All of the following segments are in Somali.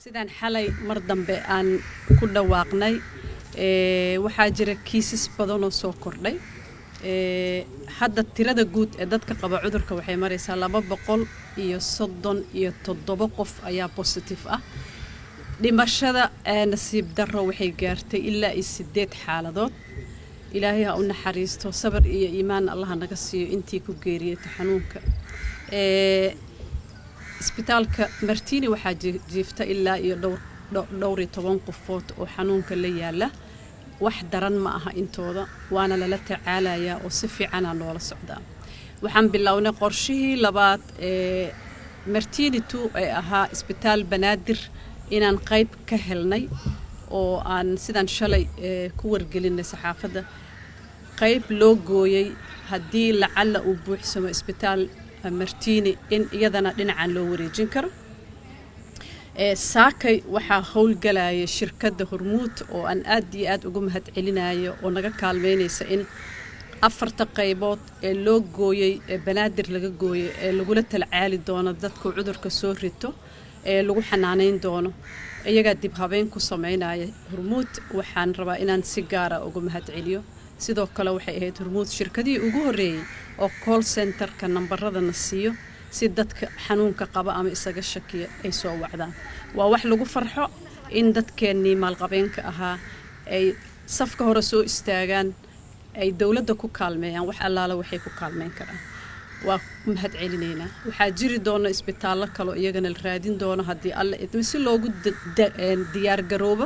Sidaan xalay mar dambe aan ku dhawaaqnay, waxaa jira kiisas badanoo soo kordhay. Hadda tirada guud ee dadka qaba cudurka waxay maraysaa 237 qof ayaa positive ah. Dhimashada, nasiib darro, waxay gaartay ilaa iyo sideed xaaladood. Ilaahay ha u naxariisto, sabar iyo iimaan Allaha naga siiyo intii ku geeriyata xanuunka. Isbitaalka Martini waxaa jiifta ilaa iyo dhowr iyo toban qofood oo xanuunka la yaala. Wax daran ma aha intooda, waana lala tacaalayaa oo si fiicanaa loola socdaa. Waxaan bilownay qorshihii labaad ee Martini 2 ee ahaa Isbitaal Banaadir inaan qayb ka helnay, oo aan sidaan shalay ku wargelinay saxaafadda, qayb loo gooyey haddii lacalla uu buuxsamo Isbitaal Martini in iyadana dhinacan loo wareejin karo. Saakay waxaa howlgalaya shirkadda Hormuud, oo aan aad iyo aad ugu mahad celinayo, oo naga kaalmeynaysa in afarta qaybood ee loo gooyey, ee Banaadir laga gooyey, ee lagula talcaali doono dadku cudurka soo rito, ee lagu xanaaneyn doono, iyagaa dib habeyn ku sameynaya. Hormuud waxaan rabaa inaan si gaara uga mahad celiyo. Sidoo kale waxay ahayd Hormuud shirkadihii ugu horreeyey oo call centerka nambaradana siiyo si dadka xanuunka qaba ama isaga shakiya ay soo wacdaan. Waa wax lagu farxo in dadkeennii maalqabeenka ahaa ay safka hore soo istaagaan, ay dowladda ku kaalmeeyaan wax allaala waxay ku kaalmeyn karaan. Waa ku mahad celinaynaa. Waxaa jiri doona isbitaallo kaloo iyagana la raadin doono haddii Alla idmo, si loogu diyaargaroobo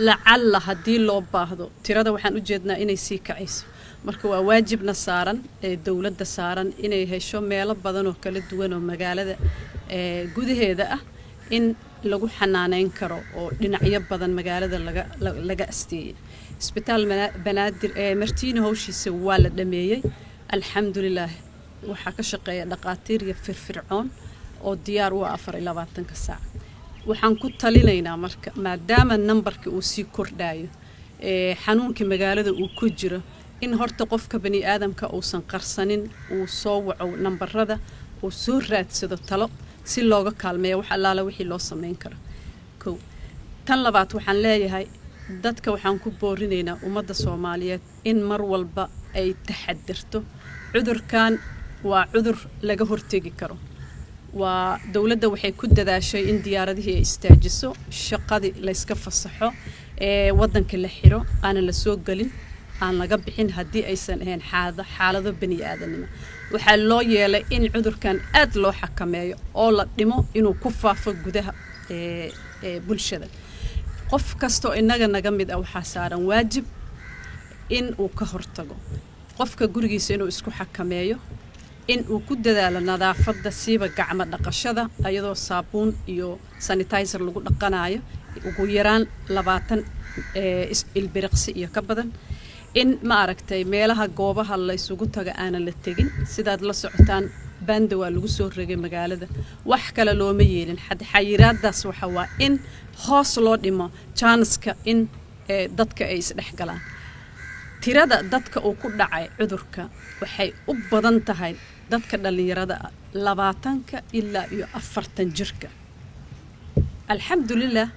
lacalla haddii loo baahdo. Tirada waxaan u jeednaa inay sii kacayso. Marka waa waajibna saaran ee dowladda saaran inay hesho meelo badan oo kala duwan oo magaalada gudaheeda ah in lagu xanaaneyn karo, oo dhinacyo badan magaalada laga asteeyey. Isbitaal Banaadir ee Martiini howshiisa waa la dhameeyey, alxamdulilaah. Waxaa ka shaqeeya dhaqaatiir iyo firfircoon oo diyaar u ah 24-ka saac. Waxaan ku talinaynaa marka, maadaama nambarka uu sii kordhayo, xanuunkii magaalada uu ku jiro, in horta qofka bani aadamka uusan qarsanin, uu soo waco nambarada, uu soo raadsado talo si looga kaalmeeyo wax allaala wixii loo sameyn karo. Kow tan labaad, waxaan leeyahay dadka, waxaan ku boorinaynaa ummadda Soomaaliyeed in mar walba ay taxadirto. Cudurkan waa cudur laga hortegi karo. Waa dowladda waxay ku dadaashay in diyaaradihii ay istaajiso, shaqadii layska fasaxo, ee waddanka la xiro, aanan la soo gelin, aan laga bixin haddii aysan ahayn xaalado bani aadanimo. Waxaa loo yeelay in cudurkan aad loo xakameeyo oo la dhimo inuu ku faafo gudaha ee bulshada. Qof kastoo innaga naga mid ah waxaa saaran waajib in uu ka hortago. Qofka gurigiisa inuu isku xakameeyo, in uu ku dadaalo nadaafadda, siiba gacmo dhaqashada, ayadoo saabuun iyo sanitizer lagu dhaqanayo ugu yaraan 20 ilbiriqsi iyo ka badan. In ma aragtay meelaha goobaha la isugu taga aanan la tegin. Sidaad la socotaan, banda waa lagu soo rogay magaalada. Wax kale looma yeelin xayiraadaas, waxa waa in hoos loo dhimo jaaniska in dadka ay isdhex galaan. Tirada dadka uu ku dhacay cudurka waxay u badan tahay dadka dhallinyarada ah, 20-ka ilaa iyo 40 jirka. Alxamdulilah,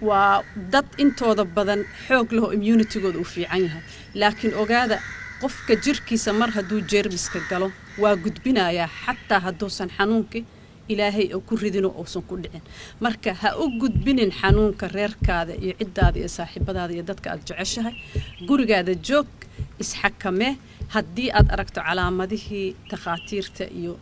waa dad intooda badan xoog leh oo immunitygooda uu fiican yahay. Laakiin ogaada, qofka jirkiisa mar hadduu jeermiska galo waa gudbinayaa, xataa hadduusan xanuunkii Ilaahay oo ku ridinoo uusan ku dhicin. Marka ha u gudbinin xanuunka reerkaada iyo ciddaada iyo saaxiibadaada iyo dadka aad jeceshahay. Gurigaada joog, isxakamee. Haddii aad aragto calaamadihii takhaatiirta iyo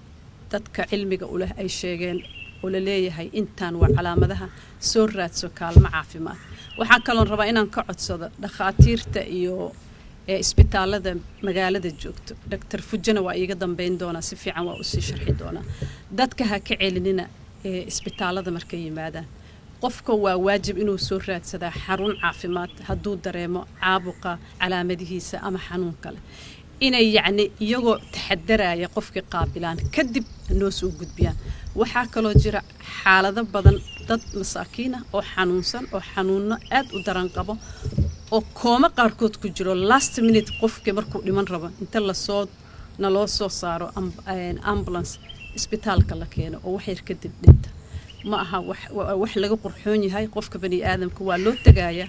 dadka cilmiga uleh ay sheegeen oo la leeyahay intaan waa calaamadaha, soo raadso kaalmo caafimaad. Waxaa kaloon rabaa inaan ka codsado dhakhaatiirta iyo ee isbitaalada magaalada joogto. Doctor Fujana waa iiga dambeyn doonaa, si fiican waa usii sharxi doonaa. Dadka ha ka celinina ee isbitaalada markay yimaadaan. Qofka waa waajib inuu soo raadsadaa xarun caafimaad hadduu dareemo caabuqa calaamadihiisa ama xanuun kale, inay yacni iyagoo taxadaraya qofkii qaabilaan, kadib noo soo gudbiyaan. Waxaa kaloo jira xaalado badan, dad masaakiin ah oo xanuunsan, oo xanuunno aad u daran qabo, oo kooma qaarkood ku jiro. Last minute qofkii markuu dhiman rabo inta lasoo naloo soo saaro ambulance, isbitaalka la keeno, oo wax yar kadib dhinta. Ma aha wax laga qurxoon yahay. Qofka bani aadamka waa loo tegaaya,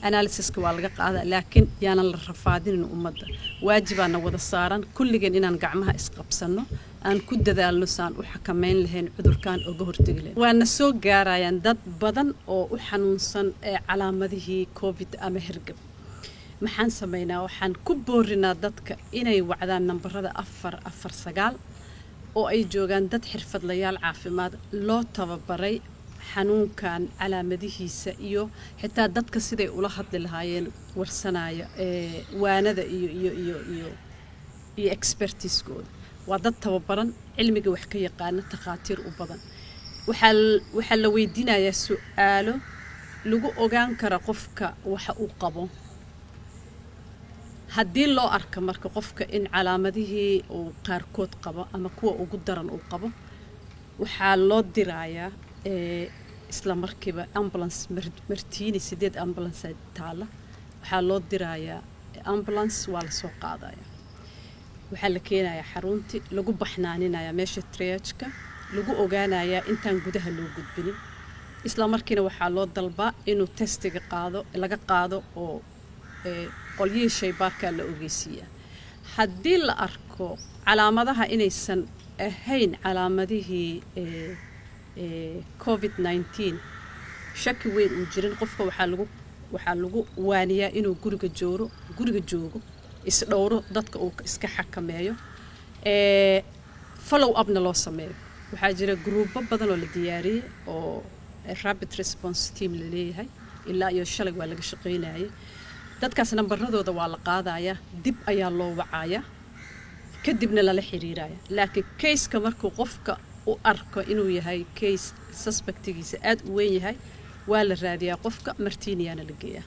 analysiska waa laga qaadaa, laakiin yaanan la rafaadinin ummadda. Waajibaana wada saaran kulligeen inaan gacmaha isqabsanno, aan ku dadaalno saan u xakameyn lahayn cudurkan, oga hortegi lahayn. Waana soo gaarayaan dad badan oo u xanuunsan ee calaamadihii COVID ama hergab. Maxaan sameynaa? Waxaan ku boorinaa dadka inay wacdaan nambarada 449 oo ay joogaan dad xirfadlayaal caafimaad loo tababaray xanuunkan calaamadihiisa iyo xitaa dadka siday ula hadli lahaayeen warsanaya ee waanada iyo expertiskooda. Waa dad tababaran, cilmiga wax ka yaqaana, takhaatiir u badan. Waxaa la weydiinayaa su-aalo lagu ogaan kara qofka waxa uu qabo. Haddii loo arka marka qofka in calaamadihii uu qaarkood qabo ama kuwa ugu daran uu qabo, waxaa loo dirayaa isla markiiba ambulance. Martiini sideed ambulance taala. Waxaa loo dirayaa ambulance, waa lasoo qaadaya, waxaa la keenayaa xaruntii lagu baxnaaninayaa, meesha triageka lagu ogaanayaa intaan gudaha loo gudbinin. Isla markiina waxaa loo dalbaa inuu testiga qaado, laga qaado oo qolyihii shaybaarkaa la ogeysiiyaa. Haddii la arko calaamadaha inaysan ahayn calaamadihii COVID-19, shaki weyn uu jirin, qofka waxaa lagu waaniyaa inuu guriga jooro, guriga joogo, isdhowro, dadka uu iska xakameeyo, follow upna loo sameeyo. Waxaa jira gruubo badan oo la diyaariyey oo rapid response team la leeyahay. Ilaa iyo shalay waa laga shaqaynayay. Dadkaas nambaradooda waa la qaadayaa, dib ayaa loo wacayaa, kadibna lala xiriiraya. Laakiin caseka markuu qofka u arko inuu yahay case suspectigiisa aada u weyn yahay, waa la raadiyaa qofka, Martiiniyaana la geeyaa.